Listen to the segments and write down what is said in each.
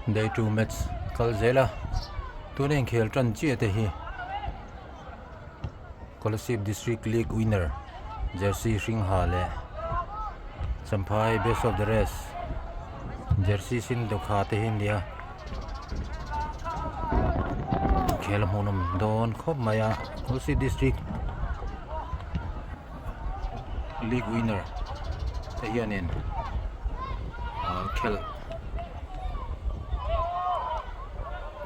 Day 2 match kal zel a, tuna inkhel tan chiah te hi Kolasib District League winner jersey hring ha leh Champhai best of the rest jersey sin dawk ha te hi an ni a, inkhel a hmuhnawm dawn khawp mai a, Kolasib District League winner te hianin ah khelh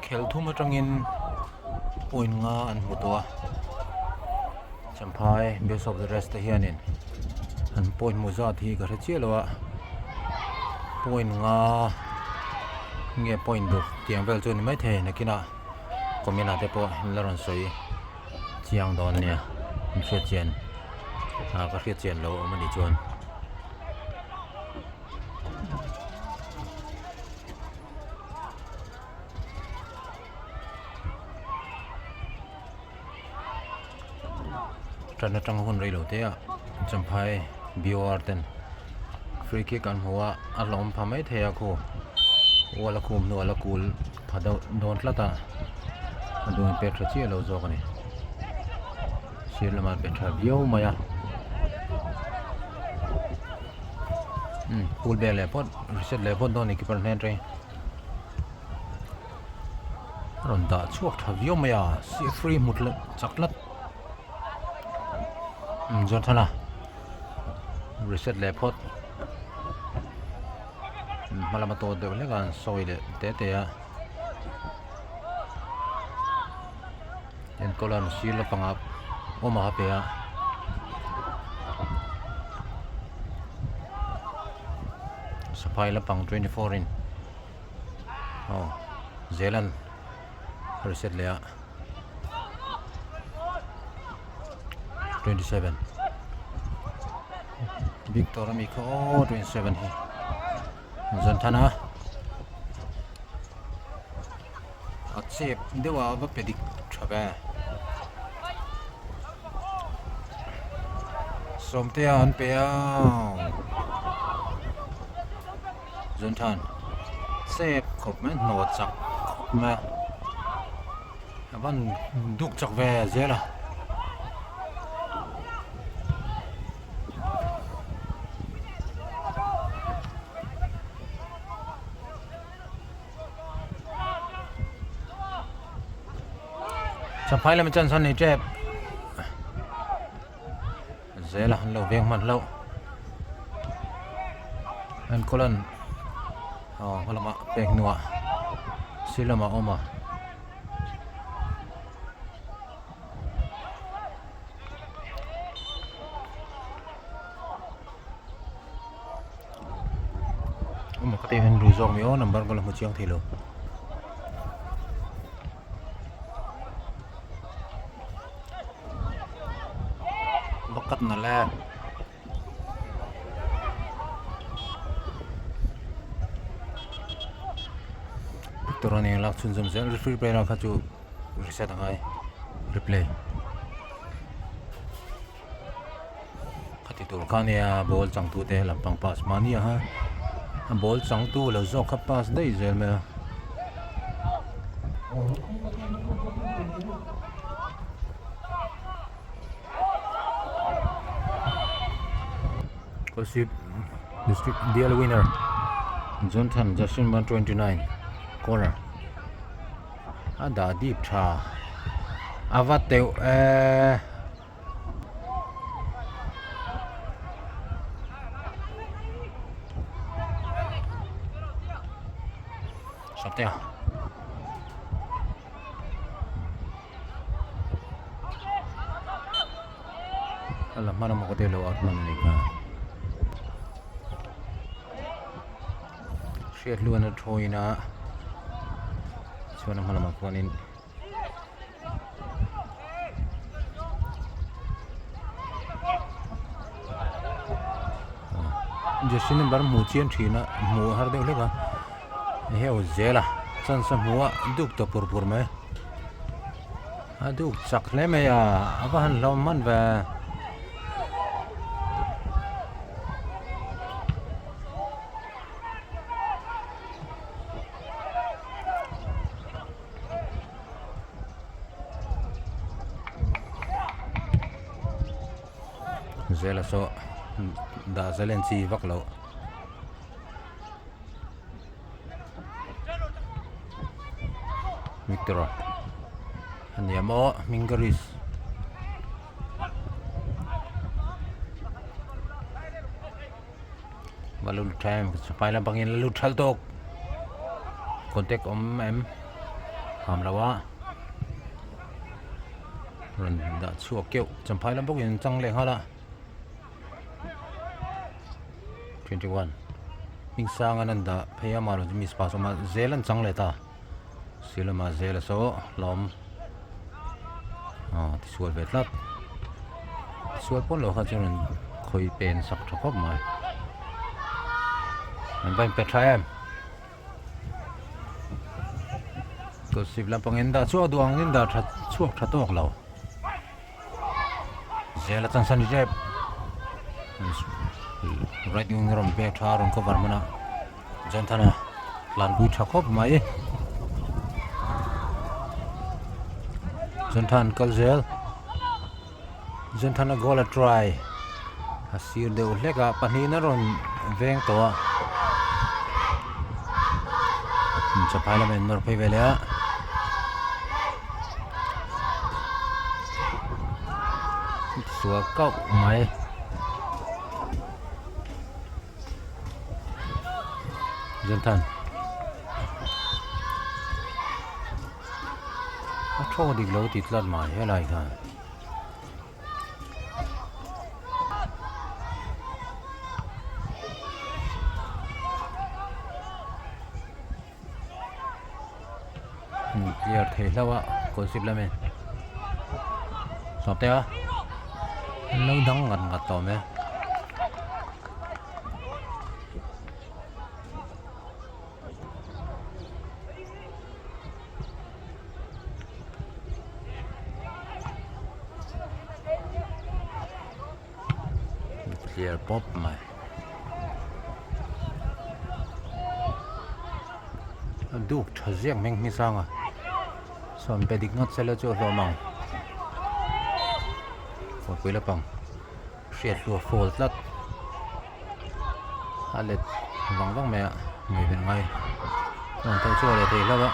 khelh thum atangin point nga an hmu tawh a Champhai best of the rest te hianin an point hmu zat hi ka hre chiah lo a point nga nge point ruk tiang vel chu a ni maithei nakinah comment ah te pawh in la rawn sawi. Chiang dawn nia an hriat chian ah ka hriat chian lo awm anih chuan. Tan atang hun rei lo te a Champhai BOR ten free kick an hmu a a hlawm pha mai thei a khu wall a khum hnuah la kul pha deuh dawn tlat a a duhin pek tha chiah lo zawk a ni sir lamah pe tha viau mai a umm pool bag leh phawt reset leh phawt dawn a ni keeper hnen atangin a rawn dah chhuak tha viau mai a free hmu chak tlat umm Johnson-a reset leh phawt. Hma lama tawt deuh hlek a an sawi leh te te a enkawl an sir lampangah awm a ha pe a saphai lampang 24 in aw zel an reset leh a 27 Victor ami kha aw 27 hi Zanthana a chep deuh a va pe dik tha ve Sawmtea an pe a Zanthan chep khawp mai hnawh chak khawp mai a. A van duk chak ve zel a. Champhai lam chan sawn ni tep zel a an lo veng hman hlauh enkawl an aw hma lamah pek hnuah sir lamah a awm a. Awm ka tih hian ru zawk mi aw number ka la hmu chiang thei lo. Va cut nalh e. Victor a nen lak chhunzawm zel referee player kha chu reset a ngai replay khati tur kha nia ball changtu te lampang pass mahni a ha a ball changtu lo zawk kha pass daih zel mai a. Kolasib district DL winner Johnson Justin 129 corner a dah dip tha a va teuh e Sawmtea. A la hman emaw ka tih loh a hman a ni kha. Hriat luan a thawiin a chuan a hma lamah khuanin jersey number hmuh chian thin a hmuh a har deuh hlek a heu zel a chance a hmuh a duk ta pur pur mai. A duk chak hle mai a, a va han hlawm hman ve. Zela saw dah zalen chi vak loh. Victor a ni a maw Mingaris. Va lut tha em sipai lampangin la lut thal tawk contact awm em ham lo a rawn dah chhuak keuh champhai lam bawkin an chang leh nghal a 21 hmingsang an an dah phei a mahlo chu miss pass awm a zel an chang leh ta sir lamah zel a saw hlawm aw tisual ve tlat tisual pawn lo kha chuan an khawi pen sak tha khawp mai an va inpe tha em kawlsip lampang in dah chhuak duh ang in dah tha chhuak tha tawk lo. Zela chuan san rep right wing rawn pek tha a rawn cover hman a Jonathan-a tlanpui tha khawp mai Jonathan kal zel Jonathan-a goal a try a sir deuh hlek a pahnihin a rawn veng tawh a chaphai lamah in nawr phei ve leh a. Sual kauh mai. Jonathan. A thaw dik lo ti tlat mai helai khan. Clear thei hlauh a kawlchhip lamin sawmte a an lo dang ngat ngat tawh mai clear pawp mai a duk tha ziak hming hmi sang a sawn pe dik ngawt sela chu a hlawm ang kawrpui lampang hriat chu a fall tlat a let vang vang mai a ngaihven ngai rawn tho chhuak leh thei hlauh a.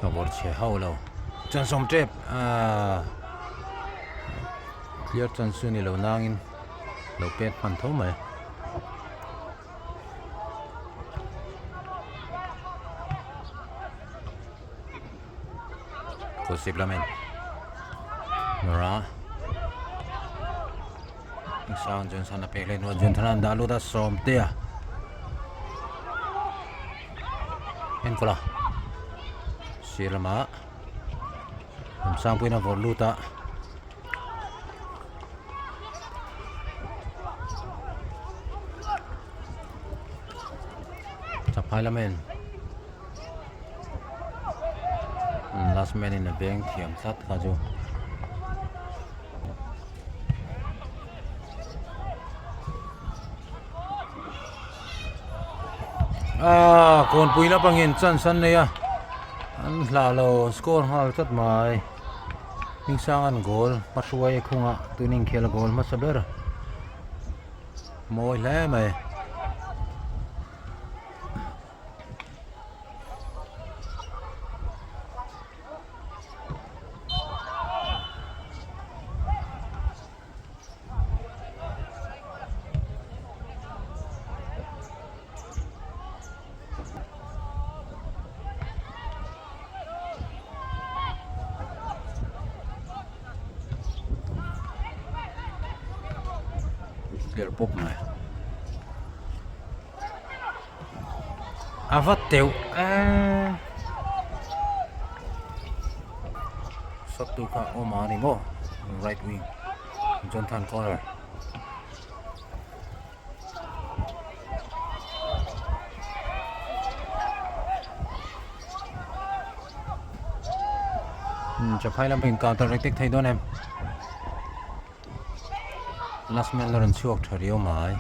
A vawr chhe hauh lo chuan sawm tep ahh clear chuan chu ni lo nangin lo pet hman tho mai. Kawlsip lamin Nora Sang Johnson a pek leh hnuah Johnson an dah lut a Sawmtea enkawl a sir lamah Sangpuiin a vawrh lut a. Chaphai lamin last man in a veng thiam tlat kha chu. Ah kawnpui lampangin chance an nei a an hlah lo score nghal tlat mai. Hmingsanga'n goal hmahruai a khung a tun inkhel a goal hmasa ber mawi hle mai. Clear pawp mai a va teuh eee shot tu kha awm a ni maw right wing Jonathan corner. Chaphai lam pawhin counter attack thei dawn em last man la rawn chhuak tha riau mai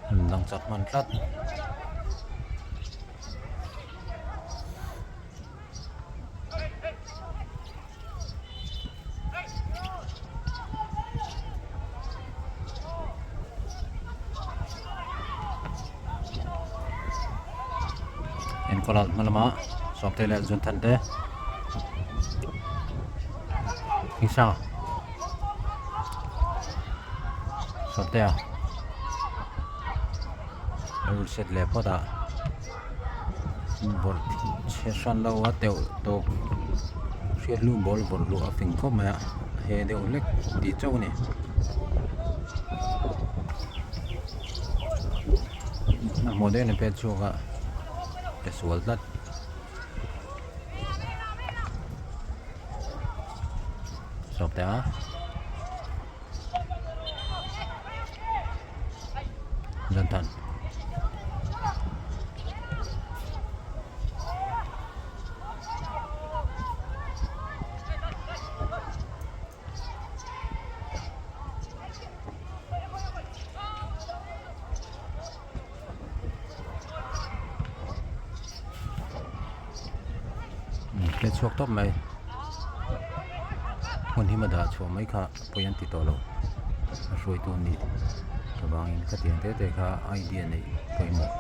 an dang chak hman tlat. Enkawl hma lama Sawmte leh Zunthan te Hmingsa Sawmtea a reset leh phawt a bawrh chhe hran lo a teuh tawk hriat lu ball vawrh luh a fing khawp mai a he deuh hlek tih chauh a ni. A hmuh deuhin a pet chhuak a pe sual tlat. Sawp teh a. Jonathan. Hriat chhuak tawp mai hmun hi ma dah chhuah mai kha pawi an ti tawh lo a hruaitu an nih avangin khatiang te te kha idea neih pawimawh.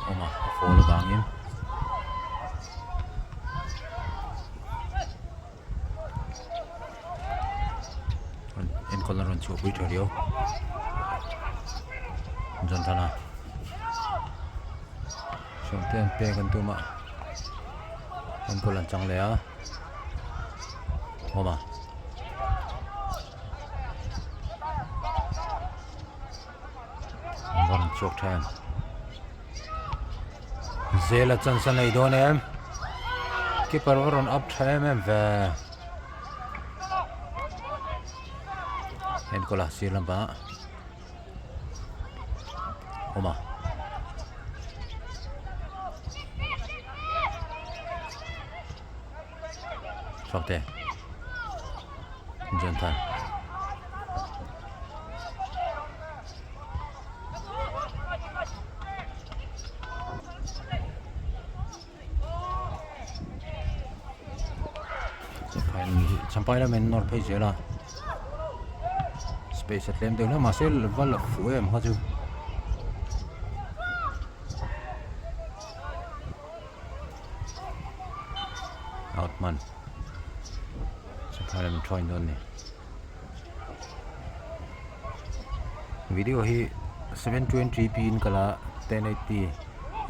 Awm a a fall avangin enkawl a rawn chhuahpui tha riau Jonathan-a sawmte an pek an tum a enkawl an chang leh a awm a. An chhuak tha em zel a chance a nei dawn em keeper a rawn up tha em em ve enkawl a sir lampangah awm a. Chhuak teh Jonathan Champhai lamin nawr phei zel a space a tlem deuh hle mahse va la fuh em kha chu. Out hman Champhai lam thawn dawn ni video hi 720p in kala 1080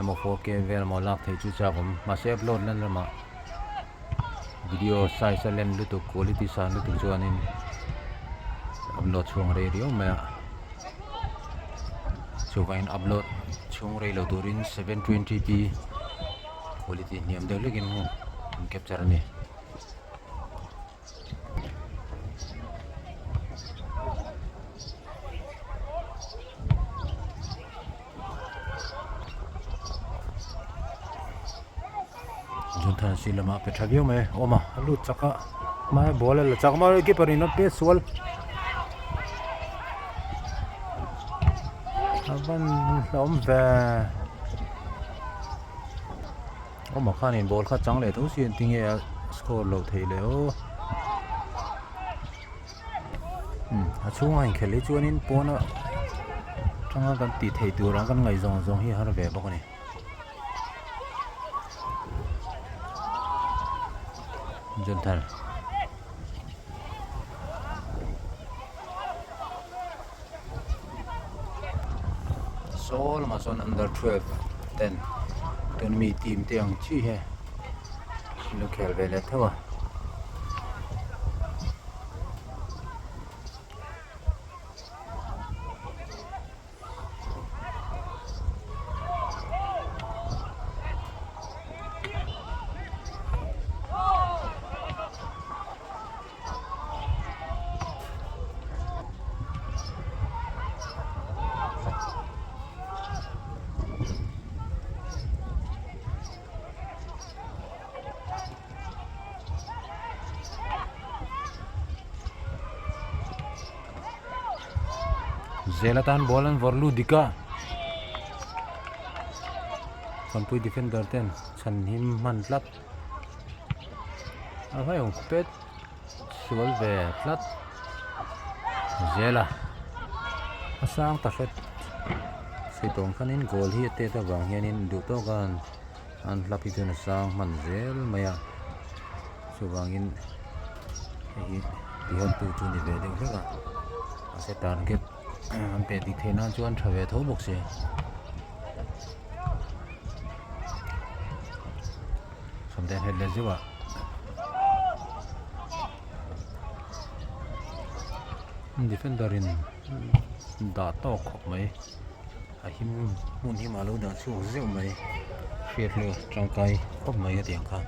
emaw 4k vel emaw lak theih chu chak awm mahse upload na lamah video size a len lutuk quality san lutuk chuanin upload chhuang rei riau mai a. Chuvangin upload chhung rei lo turin 720p quality hniam deuh hlekin an capture a ni. Jonathan si lamah pe tha viau mai awm a a lut chak a hmaia ball a la chak mai keeper in a pe sual a van hlauhawm ve awm a khanin ball kha chang leh tho si an tinge a score loh theih leh aw a chhungah inkhelh hi chuanin pawna tanga kan tih theih turah kan ngaih zawng zawng hi a har ve bawk a ni. Jonathan Saw lamah sawn under 12 ten tun mi team te ang chi hi an lo khel ve leh tho a. Zel atan ball an vawrh lut dik a. Kawnpui defender ten chhan him hman tlat a hmaiawng pet sual ve tlat zel a a sang ta hret sawi tawng khanin goal hi a tet avang hianin duh tawk a an hlap hi chuan a sang hman zel mai a chuvangin hei hi tihantu chu ni ve deuh hlek a mahse target an peh dik theih nan chuan tha ve tho bawk si. Sawmte an het leh zeuh a. Defender in dah tawk khawp mai a him hmun him ah lo dah chhuak zeuh mai hriat hleuh tangkai khawp mai a tiang kha.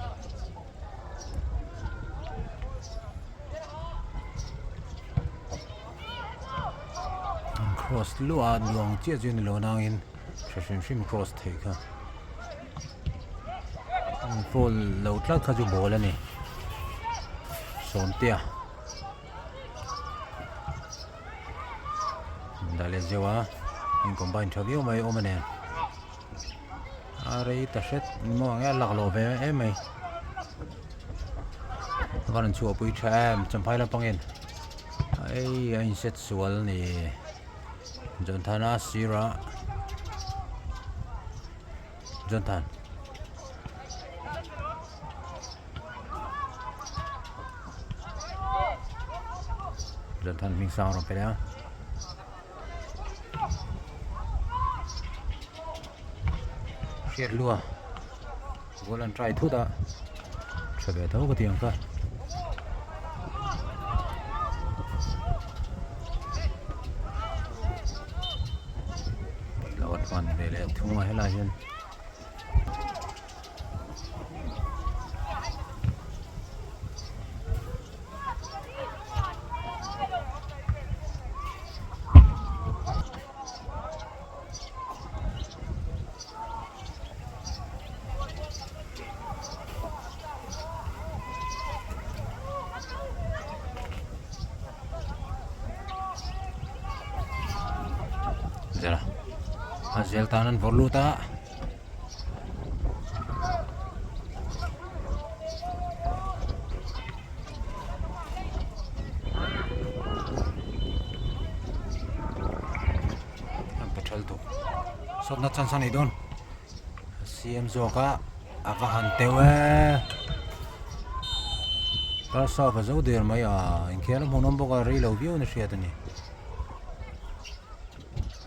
An cross luah a luang chiah chu a ni lo nangin hre hrim hrim cross theih kha. An foul lo tlat kha chu ball a ni Sawmtea dah leh zeuh a in combine tha viau mai awm a nen a rei ta hret maw ang e a lak loh ve em mai a va rawn chhuah pui tha em champhai lampangin ei a inset sual a ni. Jonthana sirah Jonthan Jonthan hming sang rawn pe leh a hriat lua goal an try thut a tha ve tho ka ti ang kha. Lo a tluan ve leh thung a helai hian. Zela a zel tan an vawrh lut a. An pe thal tuk sawtna chance a nei dawn a siam zawk a a va han teuh e Barca ka zo der mai a inkhel a hmuhnawm bawk a rei lo viau na hriat a ni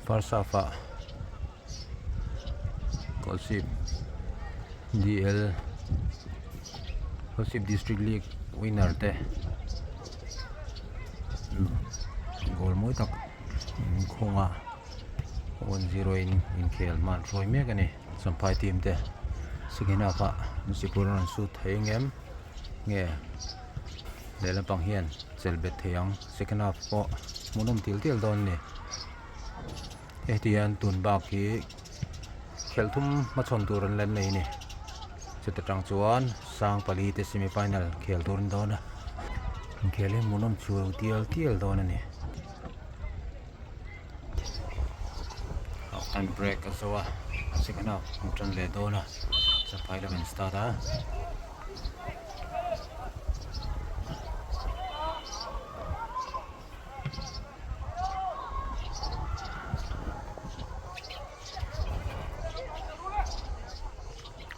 first half ah Kolasib D_L Kolasib district league winner te goal mawi tak Inkhawngah 1-0 in inkhel hman hruai mek a ni. Champhai team te second half ah zipur an rawn shoot thei ang em? Nge lehlam pang hian chelh bet thei ang. Second half pawh hmuhnawm tial tial dawn a ni. Heti hian tun bak hi khelh thum hmachhawn tur an la nei a ni. Chuta tang chuan sang pali te semi final khel tur an dawn a. Inkhel hi hmuhnawm chho tial tial dawn a ni. Half time break a zo a second half an tan leh dawn a champhai lam in start a.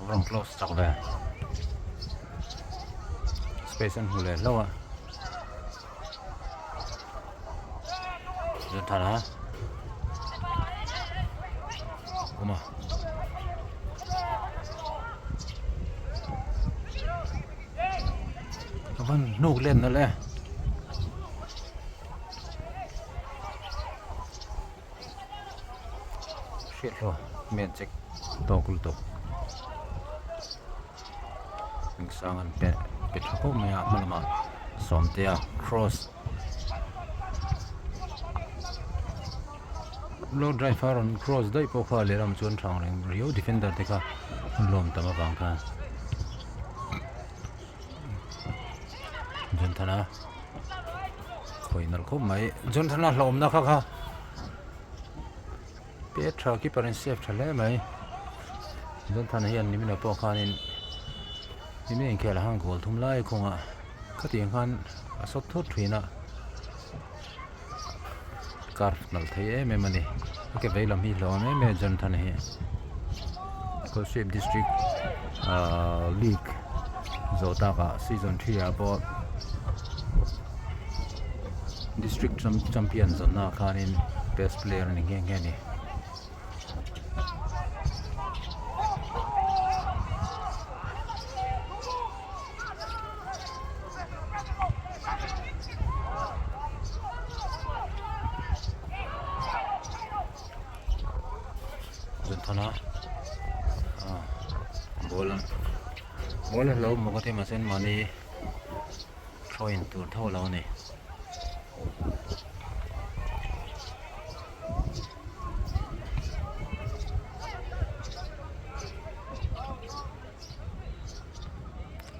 Rawn close chak ve space an hmu leh hlauh a. Thara awm a a van hnuk let nalh e hriat hlawh hmel check tawk lutuk Mingsang an pe pe tha khawp mai a hma lamah Sawmtea cross low drive a rawn cross daih pawh kha lehlam chuan thang reng riau defender te kha an lawm tam avang khan Jonthana khawih nalh khawp mai Jonthana hlauhawmna kha kha pe tha keeper in save tha hle mai. Jonathan-a hian nimina pawh khanin nimina inkhelh ah khan goal thum lai a khung a khatiang khan a sawt thut thin a curve nalh thei em em a ni a ke vei lam hi hlauhawm em em a Jonathan-a hi Kolasib district ahh league zawh takah season 3 ah pawh district champion zawnna ah khanin best player a ni nghe nghe a ni. Thana ah ball ball a hlo maw ka ti mahse mahni throw in tur tho lo a ni.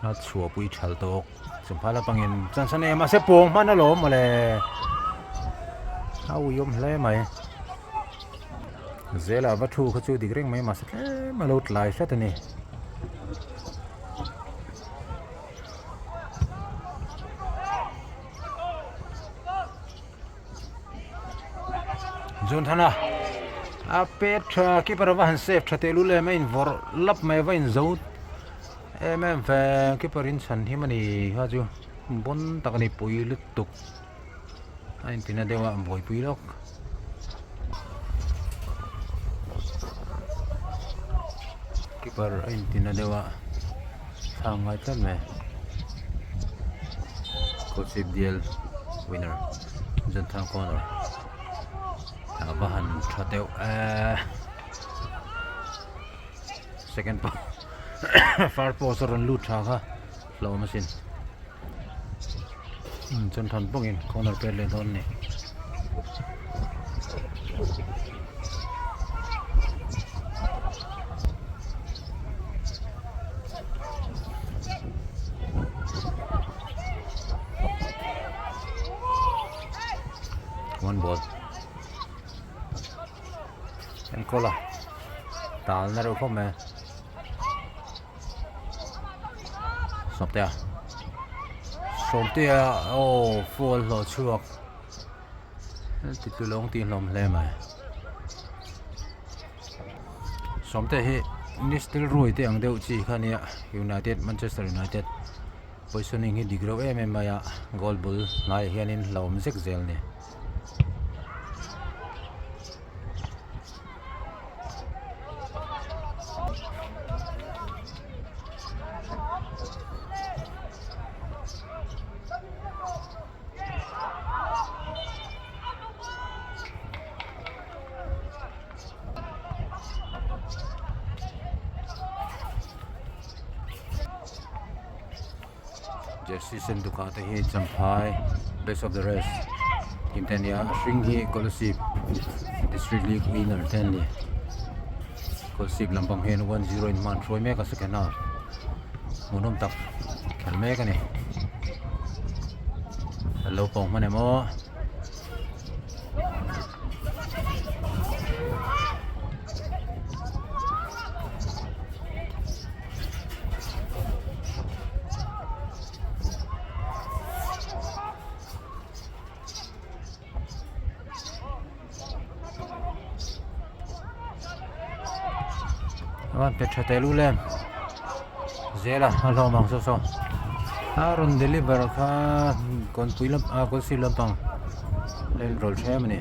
A chhuahpui thal tawk chumphai lampangin chance a nei a mahse pawng hman alawm mawle a uiawm hle mai zela va thu kha chu dik reng mai mahse tlem a lo tlai hret a ni. Jonthana a pet tha keeper a va han save tha tehlul em a invawrh lap mai a va inzo em em ve keeper in chhan him a ni kha chu bawn tak a ni pui lutuk a intina deuh a buaipui lawk. Keeper a intina deuh a thla ngai tlat mai Kolasib dial winner Jonathan corner a va han tha deuh eee second post far post a rawn lut tha kha hlauhawm asin Jonathan bawkin corner pet leh dawn a ni. One ball enkawl a tal na reuh khawp mai a Sawmtea Sawmtea aw phone hlawh chhuak ti tu lawng tih hlawm hle mai. Sawmte hi Nistelrooy te ang deuh chi kha ania United Manchester United positioning hi dik reuh em em mai a goal bul hnaiah hianin hlauhawm zek zel a ni. Jersey sen dukah te hi Champhai best of the rest tih te a ni a a hring hi Kolasib district league winner te an ni Kolasib lampang hian 1-0 in hma an hruai mek a second half hmuhnawm tak khelh mek a ni a lo pawng hman em aw. A pe tha teh lul em zel a a hlawm ang saw saw a rawn deliver kha kawnpui lam ah kawlsir lampang a inrawlh tha em a ni.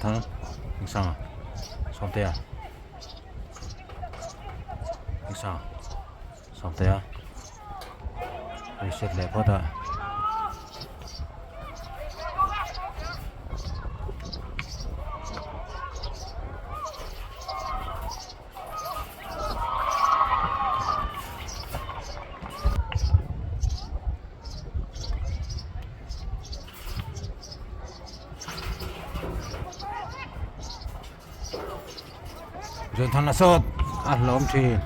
Thang Sanga Sawmtea Sanga Sawmtea reset leh phawt a. Jonathan a sawt a hlawm thin.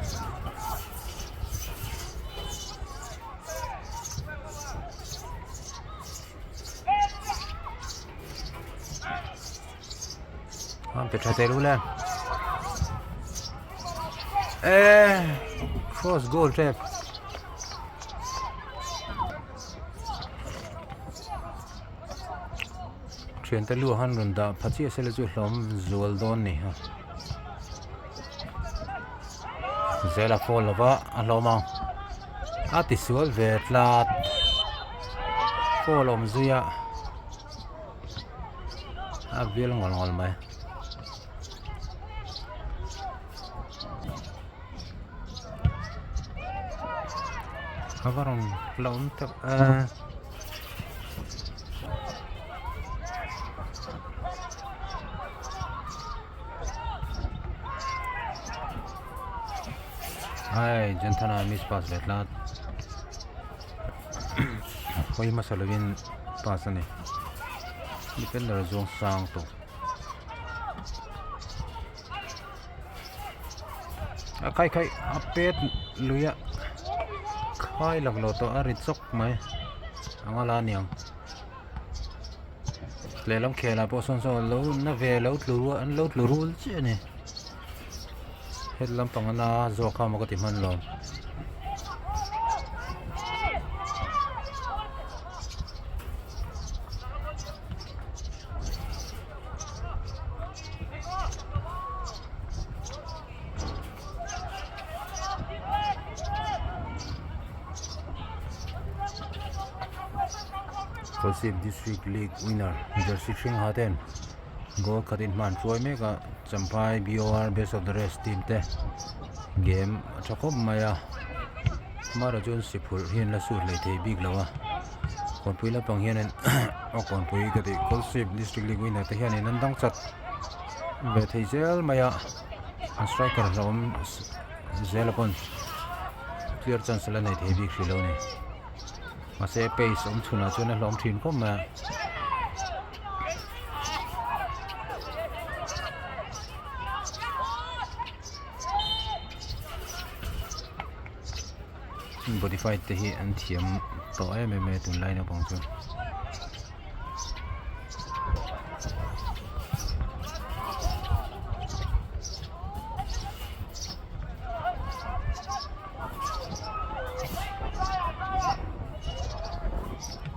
An pe tha teh lul e. Eh, cross goal tep. Thiante lu han rawn dah pha chiah sela chu hlawm zual dawn ni ha. Zela phone lova a hlawm ang. A ti sual ve tlat. Phone awm zui a. A vil ngawlh ngawlh mai. A va rawn hlauhawm tak a. Hai Jonathan-a miss pass ve tlat hawi hmasa lovin pass a ni defender zawng sang tawh a khai khai a pet lui a khai laklawh tawh a ri chawk mai anga la aniang. Lehlam khelah pawh sawn sawn lo na ve lo tlu rual an lo tlu rul chiah a ni het lampang ana zawk kha maw ka ti hman lo. Kolasib District League winner jersey hring ha ten goal khat in hman hruai mek a Champhai B_O_R best of the rest team te game a tha khawp mai a amaherawh chuan siphurh hi an la sut hlei thei bik lo a kawnpui lampang hianin aw kawnpui ka tih Kolasib District League winner te hianin an dang chat ve thei zel mai a. An striker hlauhawm zela pawn clear chance la nei thei bik hrih lo a ni mahse pace awm chhunah chuan a hlauhawm thin khawp mai a. Body fight te hi an thiam tawh em em mai a tunlai naupang chu.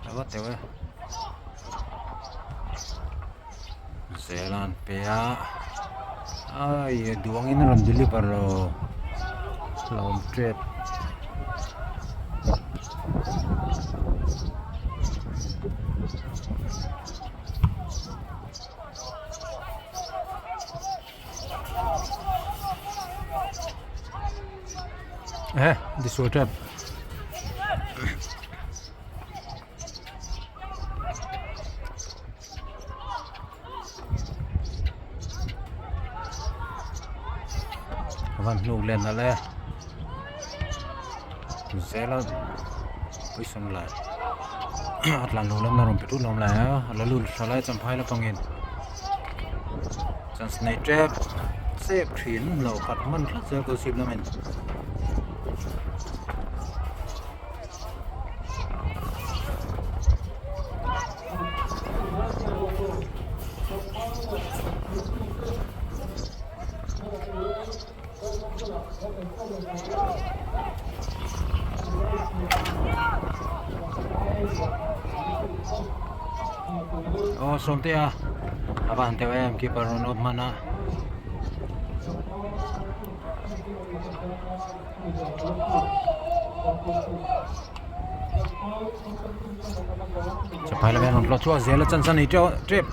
A va teuh e zel a an pe a ai a duh angin a rawn deliver lo hlauhawm tep. Eh, disual tep. A van hnuk len nalh e zela poison lai a tlan lo lam na rawn pe tut lo lai a a la lut tha lai champhai lampangin chance nei tep chep thin lo khat hman tlat zel kawlchhip lamin. Aw Sawmtea a va han teuh em keeper rawn awm hman a. Chaphai lam hian rawn tlawh chhuak zel a chance a nei teuh tep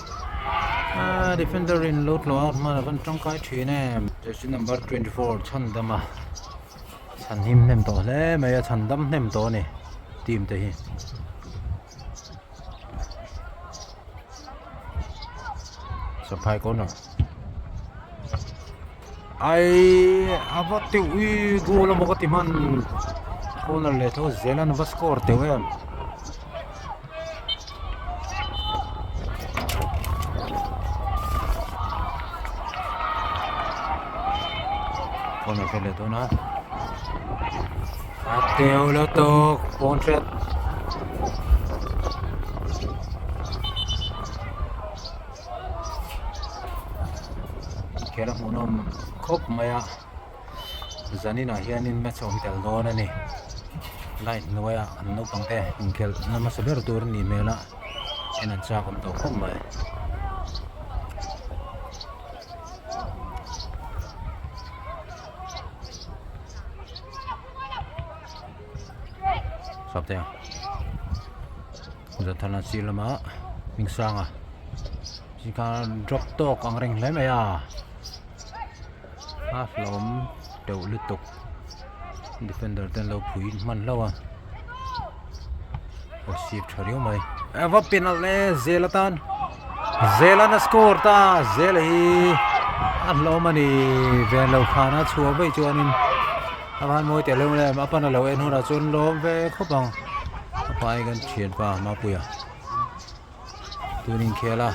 ah defender in lo tlawh a hman a van tangkai thin em jersey number 24 chhandam a chhan him hnem tawh hle mai a chhan dam hnem tawh a ni team te hi. Champhai corner Ai a va teuh i goal emaw ka ti hman corner leh tho zel an va score teuh em. Corner vel leh dawn a a teuh lo tawk pawn hriat. Inkhel a hmuhnawm khawp mai a zaninah hianin match a awm tel dawn a ni light hnuaiah an naupang te inkhelh na hmasa ber tur a nih hmel a en an chak awm tawh khawp mai. Sawpte Zothana sir lamah Hmingsanga zingkhan drop tawk ang reng hle mai a a hlawm teuh lutuk defender te an lo phui hman hlauh a aw sip tha riau mai a va penalh e zel atan zel an a score ta zel hi a hlawm a ni ven lo khan a chhuah vaih chuanin a van mawi teh hleuh em a pan a lo en hunah chuan lawm ve khawp ang a pa hi kan thianpa Mapuia. Tun inkhel a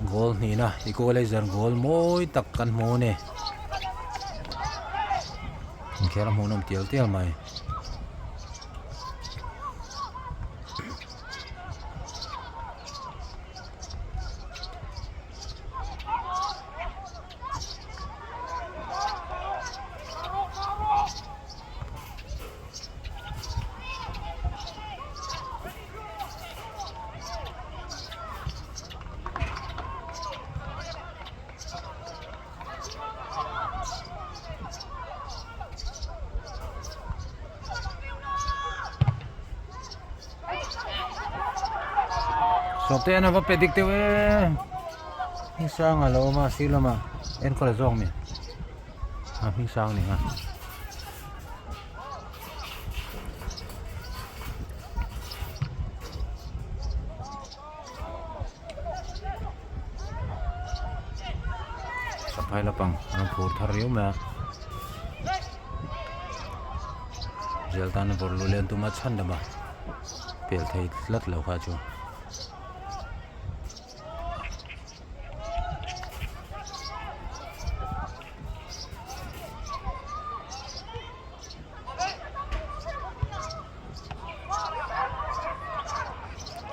goal hnihna equalizer goal mawi tak kan hmu a ni inkhel a hmuhnawm tial tial mai. Sawmte an va pe dik deuh e Hmingsang a lo awm a sir lamah enkawl a zawk ni a Hmingsang ni kha. Saphai lampang an phur thar riau mai a zel tan a bawrh luh leh an tum a chhan lama pel thei tlat lo kha chu.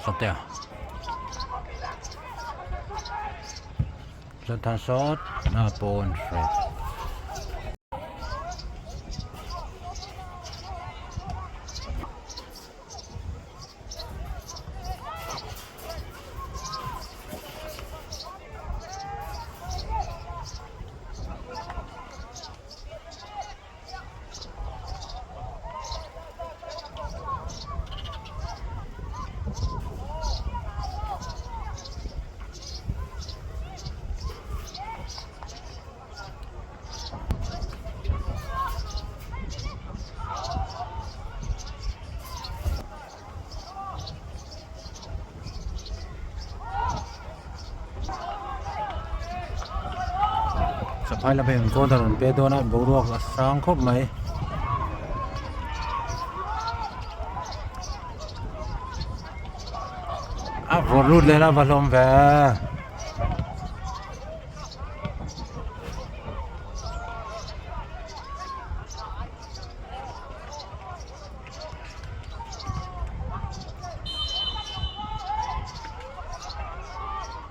Sawtea Zothan sawt a pawn hret. Saphai lam hian corner an pe dawn a boruak a sang khawp mai. A vawrh lut leh la va hlawm ve.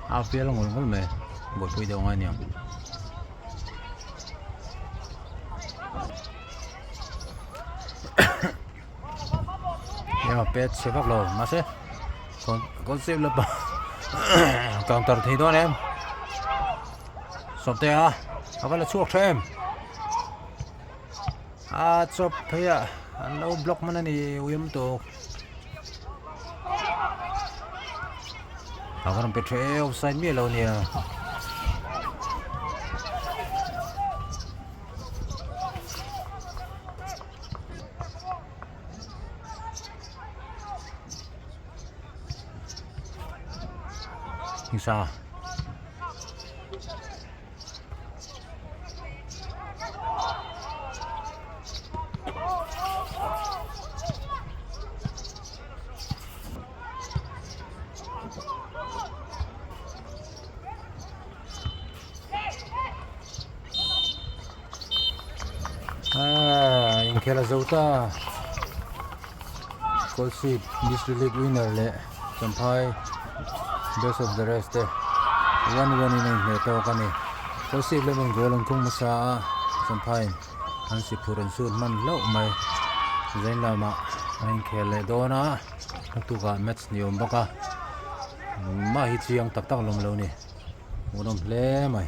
A fial ngul ngul mai buaipui deuh ngai aniang. Nia pet chhe vak lo mahse concept lapa counter thei dawn em sawmte a a va la chhuak tha em a chawp phei a an lo block man a ni uiam tawk a va rawn pe tha e offside miah lo nia. Hingsa. Aaa inkhel a zo ta Kolasib district league winner leh Champhai best of the rest te 1-1 in a inhmeh tawk a ni. Kolasib lamin goal an khung hmasa a, Champhaiin an si phurh an sut hman hlauh mai. Zain lamah an inkhel leh dawn a, naktukah match ni awm bawk a, engmah hi chiang tak tak lawm lo ni, hmuhnawm hle mai.